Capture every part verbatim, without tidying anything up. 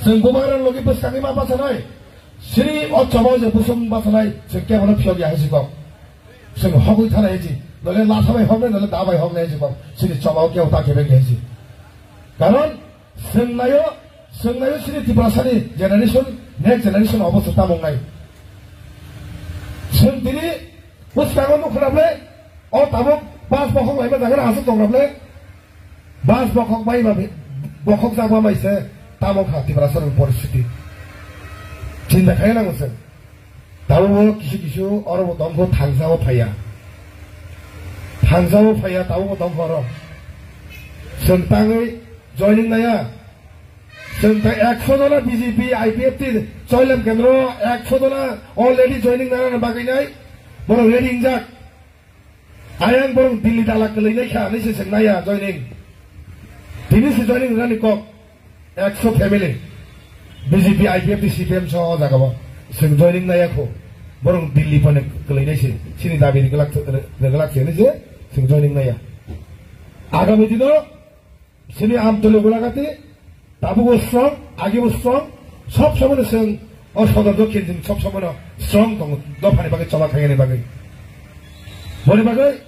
Chwng bubagra logi bwskangwi ma bachanai. Sini o choba je busum bachanai, chwng kebono phiyok ya hai si kok. Chwng hogwi thanai hai si. Nole lasa bai hoknai, nole da bai hoknai hai si kok. Sini choba o kebo ta kebeng hai si. Karon chwng nayo, chwng nayo sini Tiprasani generation, next generation obo se tamung nai. Chwng tini bwskango nukho na ble, o tabuk bas bokhok laima jaga aswk tong na ble. Bas bokhok bai ba, bokhok jakma bai se tamo kha Tiprasa ni poristiti. Chinta khai nango se. Tabuk bo kisu kisu oro bo tongkho thansa o phaiya. Thansa o phaiya tabuk bo tongkho oro. Chwng tangwi joining naya. Chwng ta ekso jona B J P I P F T Choilam Kendro ekso jona already joining nana bagwi nai. Borok ready wngjak. Ayang borok Delhi dala kwlwi nai kha, nai se chwng naya joining. Tini se joining rani kok ekso family. B J P, I P F T, C P M so o jaga bo. Chwng joining naya kho. Borok Delhi phone kwlwi nai se. Sini dabi ni glak, glak se nai se chwng joining naya. Agami dino sini Amtolo Gulagati, tabuk bo strong, agi bo strong, sob somono chwng o sodor dokhin chwng sob somono strong tongo, dophani bagwi choba khainani bagwi. Boni bagwi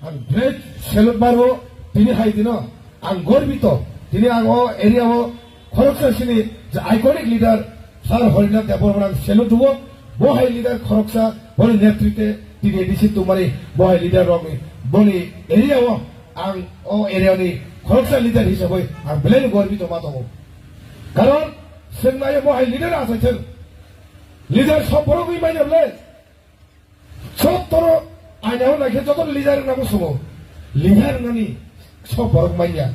ang great salute maro, tini hai dino ang gorbito, tini ang o area o khoroksa sini je iconic leader Sir Horinath Debbarma ang salute duo, bo hai leader khoroksa, boni netritwe T D A D C tumani bo hai leader rokni, boni area o ang o area ni khoroksa leader hisabai ang belai no gorbito ma tongo. Karon chwng nayo bo hai leader achaithwng. Leader sob borok wi manya belai. Sob toro aina o naikhe joto leader wngna musungo. Leader wngnani sob borok manya.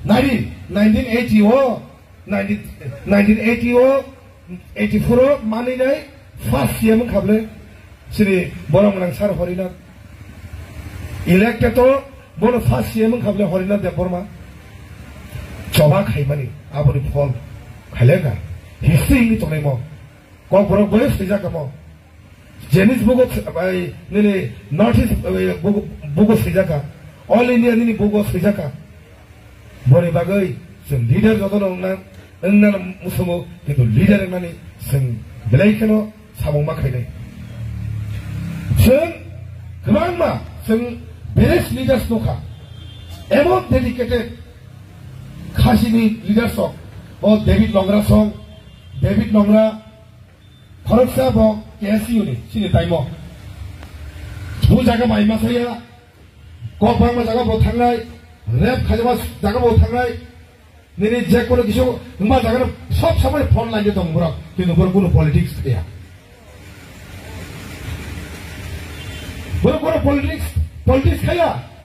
Nari nineteen eighty o, nineteen, nineteen eighty o, eighty four o manwi nai first C M wngkha bwle. Sini borok mwnang Sir Horinath. Elected o bono first C M wngkha bwle Horinath Debbarma. Choba khaimani aboni phol khaileka. History wngwi tongnaimo. Kokborok boyo swijak kamo. James bugo bai nini North East, eh, bugo, bugo swijaka. All India nini bugo swijaka. Boni bagwi chwng leader jotono wngna, wngna musungo, kintu leader wngnani chwng belai kheno samung ma khainai. Chwng kwbangma chwng village leaders nukha. Emon dedicated Khasini leaders rok, o David Longra song, David Longra, khoroksa bo K S U ni, sini taimo. Bu jaga bai ma saya, kok bangma jaga bo thangnai, rap khaima jaga bo thangnai, nini je kono kisu wngma jaga no sob samani phone line tong borok, kintu borok kono politics khaya. Borok kono politics, politics khaya.